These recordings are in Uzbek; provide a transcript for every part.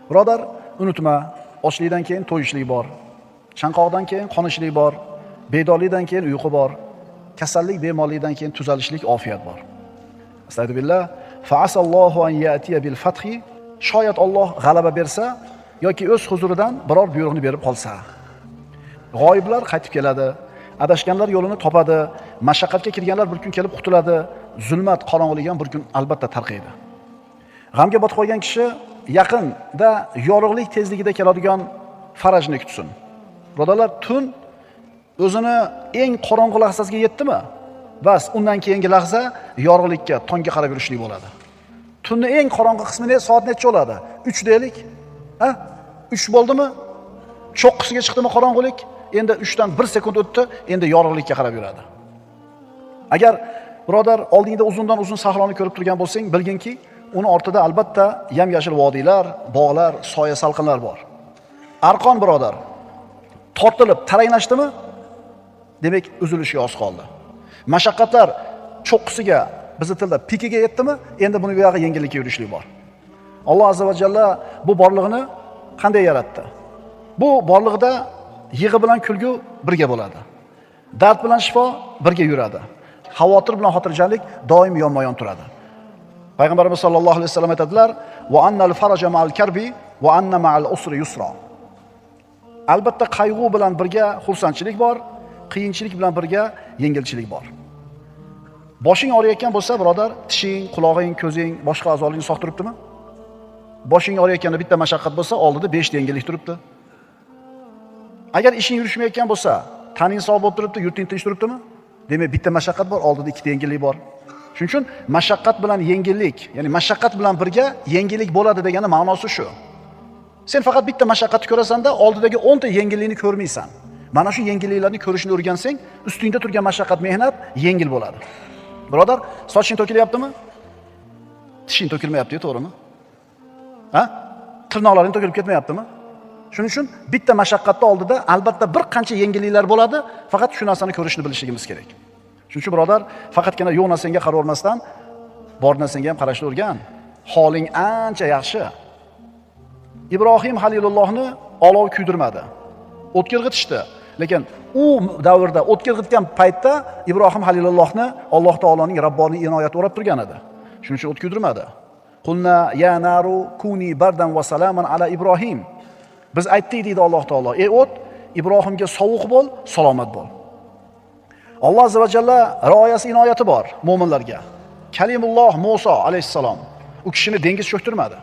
Birodar, unutma, ochlikdan keyin to'yishlik bor. Chanqoqdan keyin qonishlik bor, bedorlikdan keyin uyqu bor, kasallik, bemorlikdan keyin tuzalishlik, ofiyat bor. Astagfirullah, fa'asallohu an ya'tiya bil fathi, shoyat Alloh g'alaba bersa yoki o'z huzuridan biror buyruqni berib qolsa. G'oyiblar qaytib keladi, adashganlar yo'lini topadi, mashaqqatga kirganlar bir kun kelib qutuladi, zulmat, qorong'ulik ham bir kun albatta tarqaydi. G'amga botib qolgan kishi yaqinda yorug'lik tezligida keladigan farajni kutsin. Birodarlar, tun o'zini eng qorong'u lahzasiga yetdimi? Bas, undan keyingi lahza yorug'likka, tongga qarab yurishlik bo'ladi. Tunning eng qorong'u qismi ne? Soat necha bo'ladi? 3 deylik. Ha? 3 bo'ldimi? Cho'qqisiga chiqdimi qorong'ulik? Endi 3 dan 1 sekund o'tdi, endi yorug'likka qarab yuradi. Agar birodar oldingda uzundan uzun sahroni ko'rib turgan bo'lsang, bilginki, uni ortida albatta yam-yashil vodiylar, bog'lar, soya salqinlar bor. Arqon birodar tortilib taranglashdimi? Demak, uzilishiga oz qoldi. Mashaqqatlar cho'qqisiga, bizi tilda pikiga yetdimi? Endi buni bu yog'i yengillikka yurishlik bor. Alloh azza va jalla bu borlig'ini qanday yaratdi? Bu borlig'ida yig'i bilan kulgu birga bo'ladi. Dard bilan shifo birga yuradi. Xavotir bilan xotirjamlik doim yonma-yon turadi. Payg'ambarimiz sollallohu alayhi vasallam aytadilar: "Va annal faraja ma'al karbi va anna ma'al usri yusra." Albatta qayg'u bilan birga xursandchilik bor, qiyinchilik bilan birga yengilchilik bor. Boshing og'riyotgan bo'lsa, birodar, tishing, qulog'ing, ko'zing, boshqa a'zolaring sog' turibdimi? Boshing og'riyotganda bitta mashaqqat bo'lsa, oldida 5 ta yengillik turibdi. Agar ishing yurishmayotgan bo'lsa, taning sog' bo'lib turibdi, yurting tinch turibdimi? Demak, bitta mashaqqat bor, oldida 2 ta yengillik bor. Shuning uchun mashaqqat bilan yengillik, ya'ni mashaqqat bilan birga yengillik bo'ladi degani ma'nosi shu. Sen faqat bitta mashaqqatni ko'rasan-da, oldidagi 10 ta yengillikni ko'rmaysan. Mana shu yengilliklarni ko'rishni o'rgansang, ustingda turgan mashaqqat, mehnat yengil bo'ladi. Birodar, soching to'kilyaptimi? Tishing to'kilmayapti, to'g'rimi? Ha? Tirnoqlaring to'kilib ketmayaptimi? Shuning uchun bitta mashaqqatning oldida albatta bir qancha yengilliklar bo'ladi, faqat shu narsani ko'rishni bilishligimiz kerak. Shuning uchun birodar, faqatgina yo'q narsangga qaravermasdan, bor narsangga ham qarashni o'rgan. Holing ancha yaxshi. Ibrohim Halilullohni olov kuydirmadi. O'tga irg'itishdi. Lekin u davrda o'tga irg'itgan paytda Ibrohim Halilullohni Alloh taoloning Rabboniy inoyati o'rab turgan edi. Shuning uchun o't kuydirmadi. Qulna ya naru kuni bardan va salaman ala Ibrohim. Biz aytdik deydi Alloh taolo, ey o't, Ibrohimga sovuq bo'l, salomat bo'l. Alloh azza va jalla rioyasi inoyati bor mo'minlarga. Kalimulloh Musa alayhissalom u kishini dengiz cho'ktirmadi.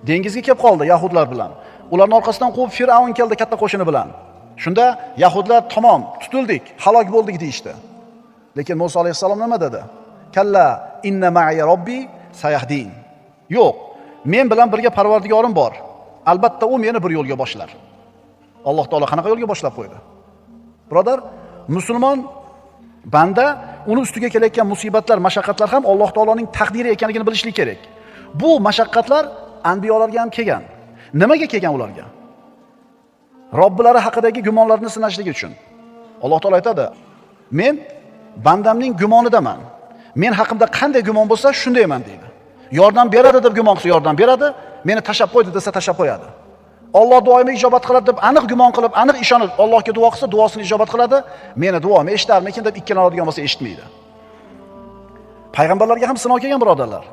Dengizga kelib qoldi yahudlar bilan. Ularning orqasidan quvib Fir'avn keldi katta qo'shini bilan. Shunda yahudlar tamom, tutildik, halok bo'ldik deyishdi. Lekin Musa alayhissalom nima dedi? Kalla inna ma'iya robbi sayahdin. Yo'q, men bilan birga Parvardigorim bor. Albatta u meni bir yo'lga boshlar. Alloh taolo qanaqa yo'lga boshlab qo'ydi? Birodar, musulmon banda uni ustiga kelayotgan musibatlar, mashaqqatlar ham Alloh taoloning taqdiri ekanligini bilishlik kerak. Bu mashaqqatlar anbiyolarga ham kelgan. Nimaga kelgan ularga? Robbilari haqidagi gumonlarni sinashligi uchun. Alloh taolo aytadi: "Men bandamning gumonidaman. Men haqimda qanday gumon bo'lsa, shundayman" deydi. Yordam beradi deb gumon qilsa yordam beradi, meni tashab qo'ydi desa tashab qo'yadi. Alloh duoimni ijobat qiladi deb aniq gumon qilib, aniq ishonib Allohga duo qilsa, duosini ijobat qiladi. Meni duoimni eshitarmikin deb ikkilanadigan bo'lsa eshitmaydi. Payg'ambarlarga ham sinov kelgan birodarlar.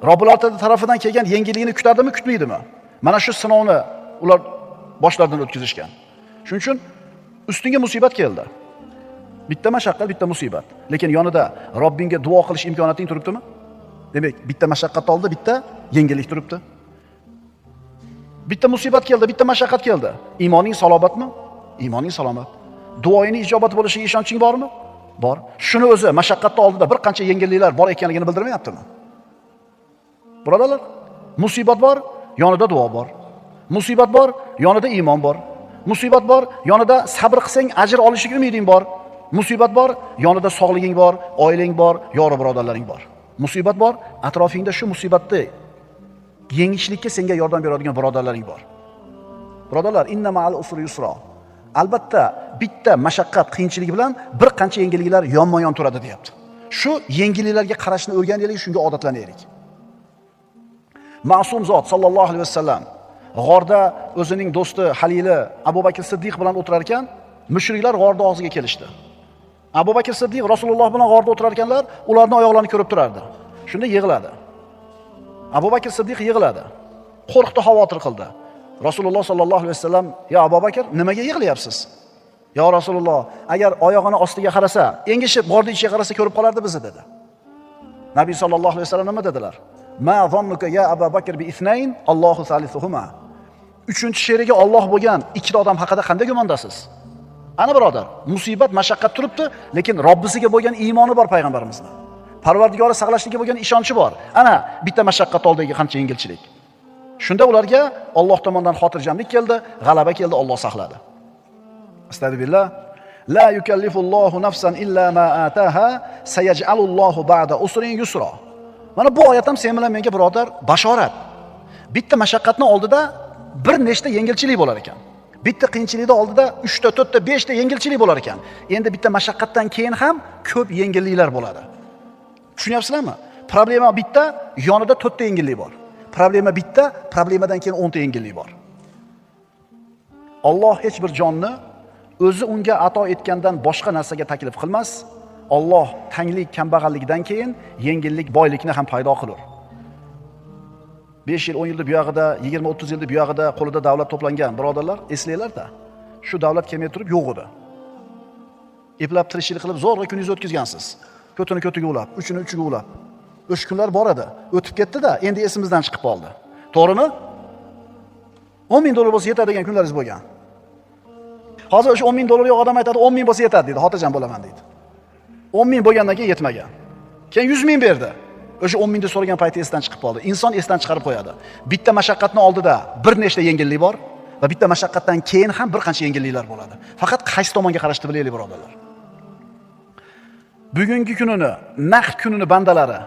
Robbilari tarafidan kelgan yengillikni kutadimi, kutmaydimi? Mana shu sinovni ular boshlaridan o'tkazishgan. Shuning uchun ustingga musibat keldi. Bitta mashaqqat, bitta musibat. Lekin yonida Robbingga duo qilish imkoniyating turibdimi? Demak, bitta mashaqqat oldi, bitta yengillik turibdi. Bitta musibat keldi, bitta mashaqqat keldi. Iymoning salobatmi? Iymoning salomat. Duoingning ijobat bo'lishiga ishonching bormi? Bor. Shuni o'zi mashaqqatning oldida bir qancha yengilliklar bor ekanligini bildirmayaptimi? Birodarlar, musibat bor, yonida duo bor. Musibat bor, yonida iymon bor. Musibat bor, yonida sabr qilsang ajr olishiga umiding bor. Musibat bor, yonida sog'liging bor, oilang bor, yor birodarlaring bor. Musibat bor, atrofingda shu musibatni yengishlikka senga yordam beradigan birodarlaring bor. Birodarlar, inna ma'al usri yusra. Albatta bitta mashaqqat, qiyinchilik bilan bir qancha yengilliklar yonma-yon turadi deyapti. Shu yengilliklarga qarashni o'rganaylik, shunga odatlanaylik. Ma'sum zot sallallohu alayhi vasallam g'orda o'zining do'sti Halili Abu Bakr Siddiq bilan o'tirar ekan, mushriklar g'orda og'ziga kelishdi. Abu Bakr Siddiq Rasululloh bilan g'orda o'tirar ekanlar, ularning oyoqlarini ko'rib turardi. Shunda yig'ladi. Abu Bakr Siddiq yig'ladi. Qo'rqdi, xavotir qildi. Rasululloh sallallohu alayhi vasallam: "Ya Abu Bakr, nimaga yig'layapsiz?" "Ya Rasululloh, agar oyog'ini ostiga qarasa, engishib g'orning ichiga qarasa ko'rib qolardi bizni" dedi. Nabiy sallallohu alayhi vasallam nima dedilar? "Ma zannuka ya Abu Bakr bi ithnayn, Allohu salisuhuma." Uchinchi sherigi Alloh bo'lgan ikkita odam haqida qanday gumondasiz? Ana birodar, musibat, mashaqqat turibdi, lekin Robbisiga bo'lgan iymoni bor payg'ambarimizni. Parvardigori saqlashligiga bo'lgan ishonchi bor. Ana bitta mashaqqat oldidagi qancha yengilchilik. Shunda ularga Alloh tomonidan xotirjamlik keldi, g'alaba keldi, Alloh saqladi. Astagfirullah. La yukallifullohu nafsan illa ma ataha, sayaj'alullohu ba'da usrin yusra. Mana bu oyat ham sen bilan menga birodar bashorat. Bitta mashaqqatning oldida bir nechta yengilchilik bo'lar ekan. Bitta qiyinchilikning oldida 3 ta, 4 ta, 5 ta yengilchilik bo'lar ekan. Endi bitta mashaqqatdan keyin ham ko'p yengilliklar bo'ladi. Tushunyapsizlarmi? Problema bitta, yonida 4 ta yengillik bor. Problema bitta, problemadan keyin 10 ta yengillik bor. Alloh hech bir jonni o'zi unga ato etgandan boshqa narsaga taklif qilmas. Alloh tanglik, kambag'allikdan keyin yengillik, boylikni ham paydo qilur. 5 yil, 10 yilda buyog'ida, 20-30 yilda buyog'ida qo'lida davlat to'plangan birodarlar, eslanglar-da. Shu davlat kelmay turib yo'q edi. Eplab tirishchilik qilib zo'rg'a kuningizni o'tkazgansiz. Ko'tini ko'tiga ulab, uchini uchiga ulab. O'sha kunlar bor edi, o'tib ketdi-da, endi esimizdan chiqib qoldi. To'g'rimi? 10 ming dollar bo'lsa yetadigan kunlaringiz bo'lgan. Hozir o'sha 10 ming dollar yo'q odam aytadi, 10 ming bo'lsa yetadi deydi, xotirjam bo'laman deydi. 10 ming bo'lgandan keyin yetmagan. Keyin 100 ming berdi. O'sha 10 mingni so'ragan payti esdan chiqib qoldi. Inson esdan chiqarib qo'yadi. Bitta mashaqqatning oldida bir nechta yengillik bor va bitta mashaqqatdan keyin ham bir qancha yengilliklar bo'ladi. Faqat qaysi tomonga qarashni bilaylik birodarlar. Bugungi kunini, naqd kunini bandalari,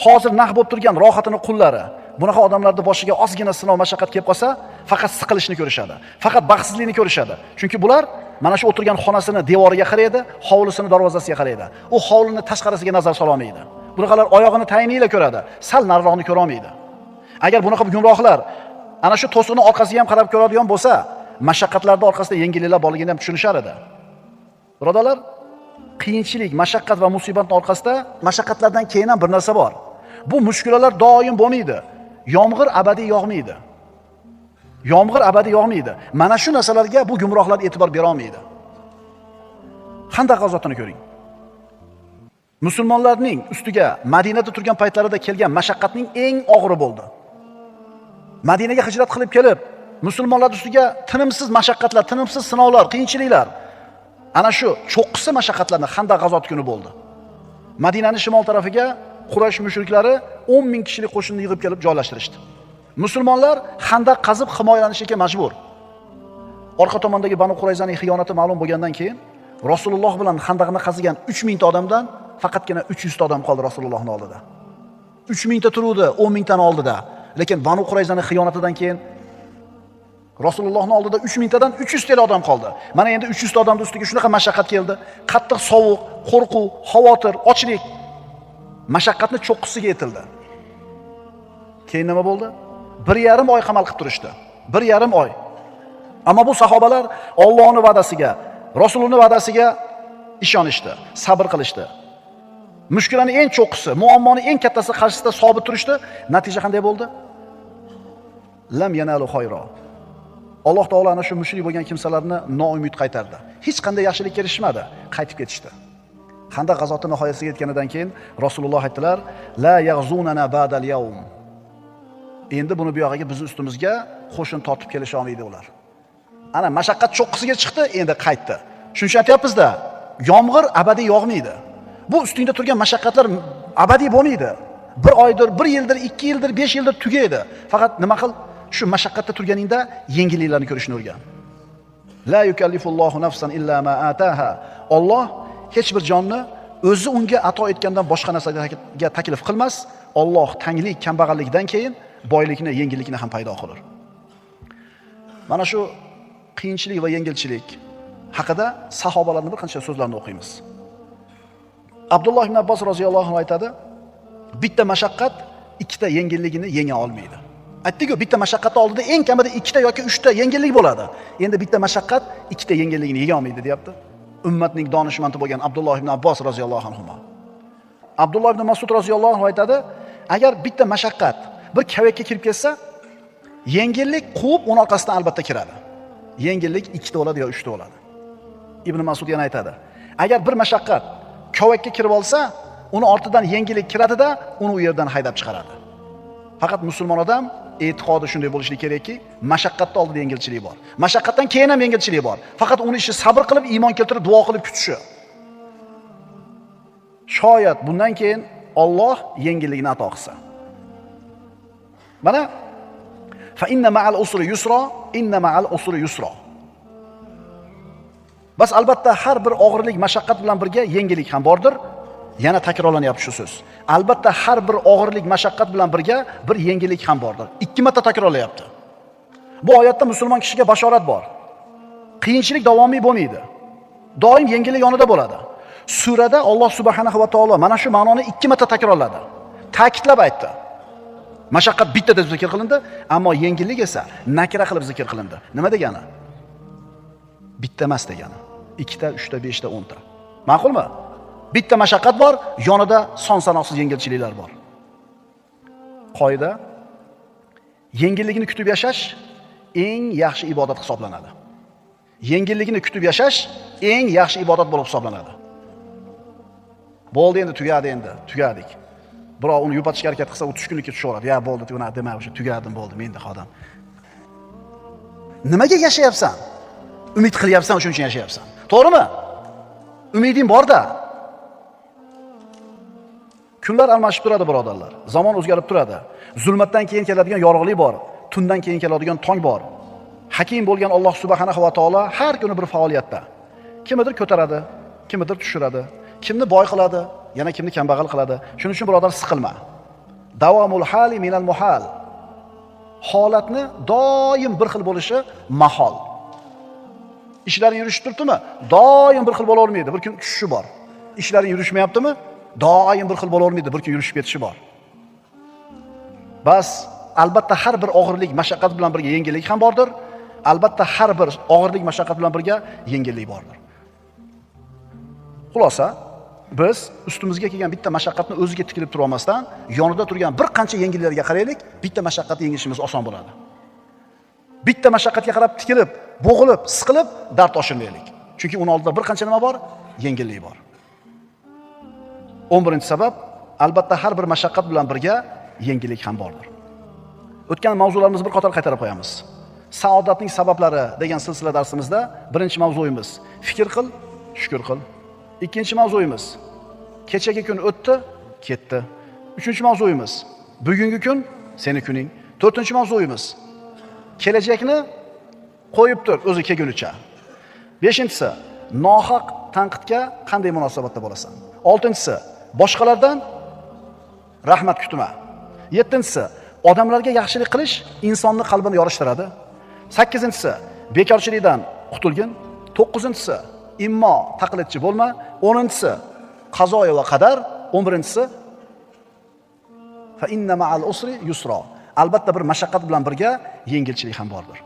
hozir naq bo'lib turgan rohatini qullari, bunaqa odamlarning boshiga ozgina sinov mashaqqat kelib qolsa, faqat siqilishni ko'rishadi, faqat baxtsizlikni ko'rishadi. Chunki bular mana shu o'tirgan xonasini devoriga qaraydi, hovlisini darvozasiga qaraydi. U hovlining tashqarisiga nazar sola olmaydi. Bunaqalar oyog'ini tayiniyla ko'radi, sal nariroqni ko'ra olmaydi. Agar bunaqa gumrohlar ana shu to'siqning orqasiga ham qarab ko'radigan bo'lsa, mashaqqatlarning orqasida yengilliklar borligini ham tushunishar edi. Birodarlar, qiyinchilik, mashaqqat va musibatning orqasida mashaqqatlardan keyin ham bir narsa bor. Bu mushkulalar doim bo'lmaydi. Yomg'ir abadiy yog'maydi. Yomg'ir abadiy yog'maydi. Mana shu narsalarga bu gumrohlar e'tibor bera olmaydi. Xandaq g'azotini ko'ring. Musulmonlarning ustiga Madinada turgan paytlarida kelgan mashaqqatning eng og'iri bo'ldi. Madinaga hijrat qilib kelib, musulmonlar ustiga tinimsiz mashaqqatlar, tinimsiz sinovlar, qiyinchiliklar. Ana shu cho'qqisi mashaqqatlarni Xandaq g'azoti kuni bo'ldi. Madinaning shimol tarafiga Quraysh mushriklari 10 ming kishilik qo'shinni yig'ib kelib joylashtirishdi. Musulmonlar xandaq qazib himoyalanishga majbur. Orqa tomondagi Banu Qurayzaning xiyonati ma'lum bo'lgandan keyin Rasululloh bilan xandaqni qazigan 3000 ta odamdan faqatgina 300 ta odam qoldi Rasulullohning oldida. 3000 ta turuvdi 10 mingtani oldida. Lekin Banu Qurayzaning xiyonatidan keyin Rasulullohning oldida 3000 tadan 300 ta odam qoldi. Mana endi 300 ta odamning ustiga shunaqa mashaqqat keldi. Qattiq sovuq, qo'rquv, xavotir, ochlik mashaqqatni cho'qqisiga yetildi. Keyin nima bo'ldi? 1,5 oy qamal qilib turishdi. 1,5 oy. Ammo bu sahobalar Allohning va'dasiga, Rasulullohning va'dasiga ishonishdi, sabr qilishdi. Mushkulaning eng cho'qqisi, muammoning eng kattasi qarshisida sobit turishdi. Natija qanday bo'ldi? Lam yanalu khayra. Alloh taolo ana shu mushrik bo'lgan kimsalarni noumid qaytardi. Hech qanday yaxshilikka erishmadi, qaytib ketishdi. Xandaq g'azoti nihoyasiga yetganidan keyin Rasululloh aytdilar: "La yaghzunana ba'dal yawm." Endi buni bu yog'iga bizni ustimizga qo'shin tortib kelisha olmaydi ular. Ana mashaqqat cho'qqisiga chiqdi, endi qaytdi. Shuning uchun aytyapmiz-da, yomg'ir abadiy yog'maydi. Bu ustingda turgan mashaqqatlar abadiy bo'lmaydi. Bir oydir, bir yildir, 2 yildir, 5 yildir tugaydi. Faqat nima qil? Shu mashaqqatda turganingda yengilliklarni ko'rishni o'rgan. La yukallifullohu nafsan illa ma ataha. Alloh hech bir jonni o'zi unga ato etgandan boshqa narsaga taklif qilmas. Alloh tanglik, kambag'allikdan keyin boylikni, yengillikni ham paydo qilur. Mana shu qiyinchilik va yengilchilik haqida sahobalarning bir qancha so'zlarini o'qiymiz. Abdulloh ibn Abbos roziyallohu anhu aytadi: bitta mashaqqat ikkita yengilligini yenga olmaydi. Aytdik-ku, bitta mashaqqat oldida eng kamida ikkita yoki uchta yengillik bo'ladi. Endi bitta mashaqqat ikkita yengillikni yega olmaydi, deyapti. Ummatning donishmandi bo'lgan Abdulloh ibn Abbos roziyallohu anhu. Abdulloh ibn Mas'ud roziyallohu anhu aytadi, agar bitta mashaqqat bir kavakka kirib kelsa, yengillik quvib uni orqasidan albatta kiradi. Yengillik ikkita bo'ladi yo uchta bo'ladi. Ibn Mas'ud yana aytadi, agar bir mashaqqat kavakka kirib olsa, uni ortidan yengillik kiradida, uni u yerdan haydab chiqaradi. Faqat musulmon odam e'tiqodi shunday bo'lishi kerakki, mashaqqatning oldida yengilchilik bor. Mashaqqatdan keyin ham yengilchilik bor. Faqat uni ishi sabr qilib, iymon keltirib, duo qilib kutishi. Shoyat bundan keyin Alloh yengillikni ato qilsa. Mana fa inna ma'al usri yusra, inna ma'al usri yusra. Bas albatta har bir og'irlik, mashaqqat bilan birga yengillik ham bordir. Yana takrorlanyapti shu so'z. Albatta har bir og'irlik, mashaqqat bilan birga bir yengillik ham bordir. 2 marta takrorlayapti. Bu oyatda musulmon kishiga bashorat bor. Qiyinchilik davomiy bo'lmaydi. Doim yengillik yonida bo'ladi. Surada Alloh subhanahu va taolo mana shu ma'noni 2 marta takrorladi. Ta'kidlab aytdi. Mashaqqat bitta deb zikr qilindi, ammo yengillik esa nakra qilib zikr qilindi. Nima degani? Bitta emas degani. 2ta, 3ta, 5ta, 10ta. Ma'qulmi? Bitta mashaqqat bor, yonida son sanoqsiz yengilchiliklar bor. Qoida: yengillikni kutib yashash eng yaxshi ibodat hisoblanadi. Yengillikni kutib yashash eng yaxshi ibodat bo'lib hisoblanadi. Bo'ldi endi, tugadi endi, tugadik. Birov uni yupatishga harakat qilsa, u tushkunlikka tushaveradi. Ya bo'ldi, unaqa dema, o'sha tugadim, bo'ldi, men endi odam. Nimaga yashayapsan? Umid qilyapsan, o'shuning uchun yashayapsan. To'g'rimi? Umiding bor-da. Kunlar almashib turadi, birodarlar. Zamon o'zgarib turadi. Zulmatdan keyin keladigan yorug'lik bor, tundan keyin keladigan tong bor. Hakim bo'lgan Alloh subhanahu va taolo har kuni bir faoliyatda. Kimnidir ko'taradi, kimnidir tushiradi, kimni boy qiladi, yana kimni kambag'al qiladi. Shuning uchun birodar siqilma. Davomul hali minal muhal. Holatni doim bir xil bo'lishi mahol. Ishlaring yurishib turibdimi? Doim bir xil bo'la olmaydi, bir kun tushishi bor. Ishlaring yurishmayaptimi? Doim bir xil bo'la olmaydi, bir kun yurishib ketishi bor. Bas, albatta har bir og'irlik, mashaqqat bilan birga yengillik ham bordir. Albatta har bir og'irlik, mashaqqat bilan birga yengillik bordir. Xulosa, biz ustimizga kelgan bitta mashaqqatni o'ziga tikilib tura olmasdan, yonida turgan bir qancha yengilliklarga qaraylik, bitta mashaqqatni yengishimiz oson bo'ladi. Bitta mashaqqatga qarab tikilib, bo'g'ilib, siqilib dard oshirmaylik. Chunki uni oldida bir qancha nima bor? Yengillik bor. 11-sabab, albatta har bir mashaqqat bilan birga yengillik ham bordir. O'tgan mavzularimizni bir qator qaytarib qo'yamiz. Saodatning sabablari degan silsila darsimizda birinchi mavzuyimiz fikr qil, shukr qil. Ikkinchi mavzuyimiz kechagi kun o'tdi, ketdi. Uchinchi mavzuyimiz bugungi kun seni kuning. To'rtinchi mavzuyimiz kelajakni qo'yib tur o'zi kelgunicha. Beshinchisi nohaq tanqidga qanday munosabatda bo'lasan? Oltinchisi boshqalardan rahmat kutma. Yettinchisi odamlarga yaxshilik qilish insonni qalbini yorishtiradi. Sakkizinchisi bekorchilikdan qutulgin. To'qqizinchisi immo taqlidchi bo'lma. 10-inchisi qazo va qadar. 11-inchisi fa inna ma'al usri yusra. Albatta bir mashaqqat bilan birga yengilchilik ham bordir.